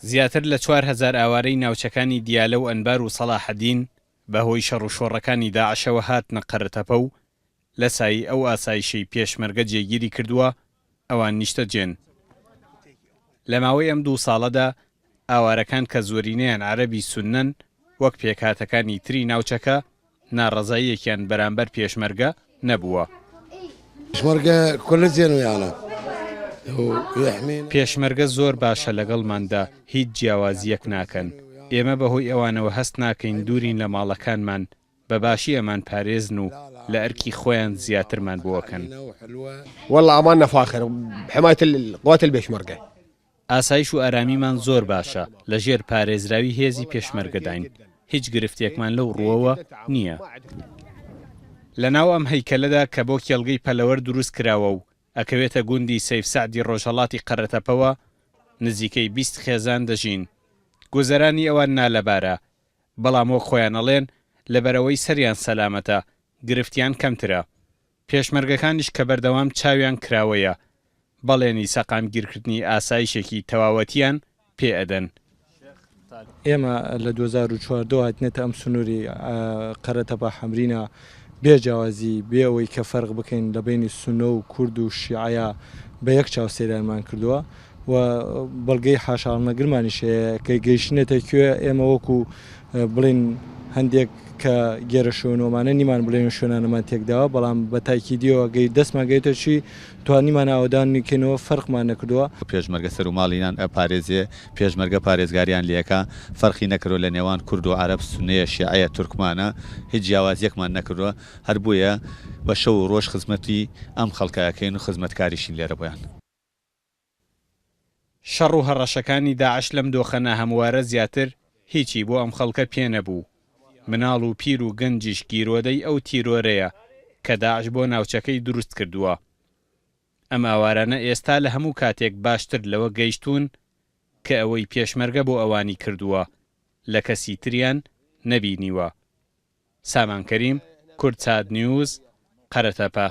زیاتر لە 4000 ئاوارەی ناوچەکانی دیالە و ئەنبار و سەڵاحەدین بەهۆی شەڕ و شۆڕەکانی داعشەوە هاتنە قەرەتەپە و لە سایەی ئەو ئاسایشەی پێشمەرگە جێگیری کردووە ئەوان نیشتەجێن. لە ماوەی ئەم دوو ساڵەدا ئاوارەکان کە زۆرینەیان عەرەبی سوننەن وەک پێکهاتەکانی تری ناوچەکە ناڕەزاییەکیان بەرامبەر پێشمەرگە نەبووە. پێشمەرگە زۆر باشە لەگەڵماندا هیچ جیاوازییەک ناکەن، ئێمە بەهۆی ئەوانەوە هەست ناکەین دوورین لە ماڵەکانمان، بە باشی ئەمانپارێزن و لە ئەرکی خۆیان زیاترمان بۆ ئەکەن. ئاسایش و ئارامیمان زۆر باشە، لە ژێر پارێزراوی هێزی پێشمەرگەداین، هیچ گرفتێکمان لەو ڕووەوە نییە. لە ناو ئەم هەیکەلەدا کە بۆ کێڵگەی پەلەوەر دروست کراوە و ئەکەوێتە گوندی سەیف سەعدی ڕۆژهەڵاتی قەرەتەپەوە، نزیکەی 20 خێزان دەژین. گوزەرانی ئەوان نالەبارە، بەڵام وەک خۆیان ئەڵێن لەبەرئەوەی سەریان سەلامەتە گرفتیان کەمترە. پێشمەرگەکانیش کە بەردەوام چاویان کراوەیە بەڵێنی سەقامگیرکردنی ئاسایشێکی تەواوەتیان پێ ئەدەن. ئێمە لە 2014 وە هاتینەتە ئەم سنووری قەرەتەپە حەمرینە بێ جیاوازی بێ ئەوەی کە فەرق بکەین لە بەینی سوننە و کورد و شیعەیا بە یەک چاو سەیرانمان کردووە و بەڵگەی حاشاهەڵنەگرمانیش هەیە کە گەیشتنێتە کوێ ئێمە وەکو بڵین هەندێک کە گێرە شوێنۆمانە نیمان بڵێن شوێنانەمان تێکداوە بەڵام بە تاکیدیەوە گەی دەستمان گەیتە چی توانیمان ئاوەدان نکەینەوە فەرقمان نەکردووە. پێشمەرگە سەر و ماڵینان ئەپارێزێ پێشمەرگە پارێزگاریان لێکا فەرقی نەکردوە لە نێوان کورد و عەرەب سونەیە شیعەیە تورکمانە هیچ جیاوازیەکمان نەکردوە هەر بۆیە بە شەو و ڕۆژ خزمەتی ئەم خەڵکە ئەکەین و خزمەتکاریشین لێرە بۆیان. شەڕ و هەڕەشەکانی داعش لەم دۆخە ناهەموارە زیاتر هیچی بۆ ئەم خەڵکە پێ نەبوو. مناڵ و پیر و گەنجیش گیرۆدەی ئەو تیرۆرەیە کە داعش بۆ ناوچەکەی دروست کردووە. ئەم ئاوارانە ئێستا لە هەموو کاتێک باشتر لەوە گەیشتوون کە ئەوەی پێشمەرگە بۆ ئەوانی کردووە لە کەسی تریان نەبینیوە. سامان کەریم، کوردسات نیوز، قەرەتەپە.